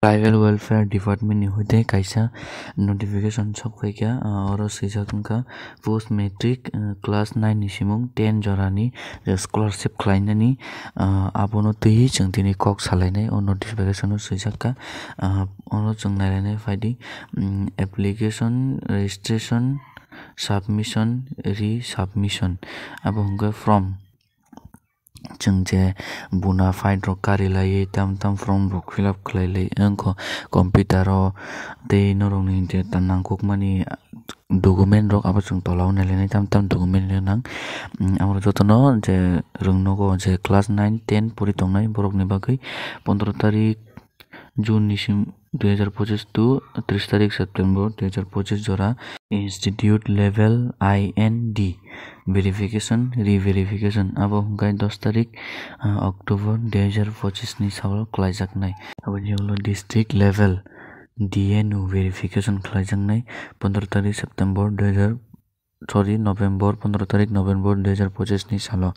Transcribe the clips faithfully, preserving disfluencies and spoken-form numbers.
Tribal Welfare Department ni hoite kaisa notification sok phaikha, ah, oro swijak wngkha post matric, ah, class nine ni simung ten jorani je scholarship khlainani, ah, abono twiwi chwng tini kok salainai o notification o swijakkha. Ah, ono chwng nailainai phaidi, mm, application, registration, submission, resubmission, abo hwnkhe form. Chwng je bona fide rok kari laiwi tam tam form rok fill up khlai lai wngkha computer o, tei norokni je ta nangkukmani document rok abo chwng tola o nailainai tam tam document rok nang. Mm, abo jotono je rwng nogo je class nine ten pori tongnai borokni bagwi pondro tarik June ni sim dui hajar pochis to tris tarik September dui hajar pochis jora institute level I N D verification, re-verification abo hwnkhe dos tarik, ah, October dui hajar pochis ni salo khlaijaknai. Aboni ulo district level D N O verification khlaijaknai pondro tarik September dui hajar, sorry, November, pondro tarik November dui hajar pochis ni salo.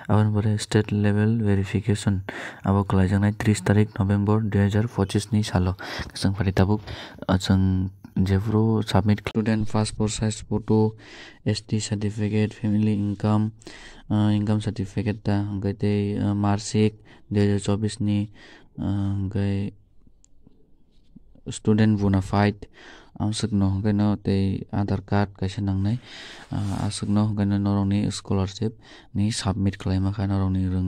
Aboni pore state level verification abo khlaijaknai tris tarik November dui hajar pochis ni salo. Chwng phaidi tabuk, ah, chwng jephuru submit student passport size photo, S T certificate, family income, ah, income certificate ta hwnkhe tei, ah, marksheet dui hajar chobis ni, ah, hwnkhe student bona fide, amswkno hwnkhe no tei Aadhaar card kaisa nangnai, ah, aswkno hwnkhe no norokni scholarship ni submit khlaima kha norokni rwng.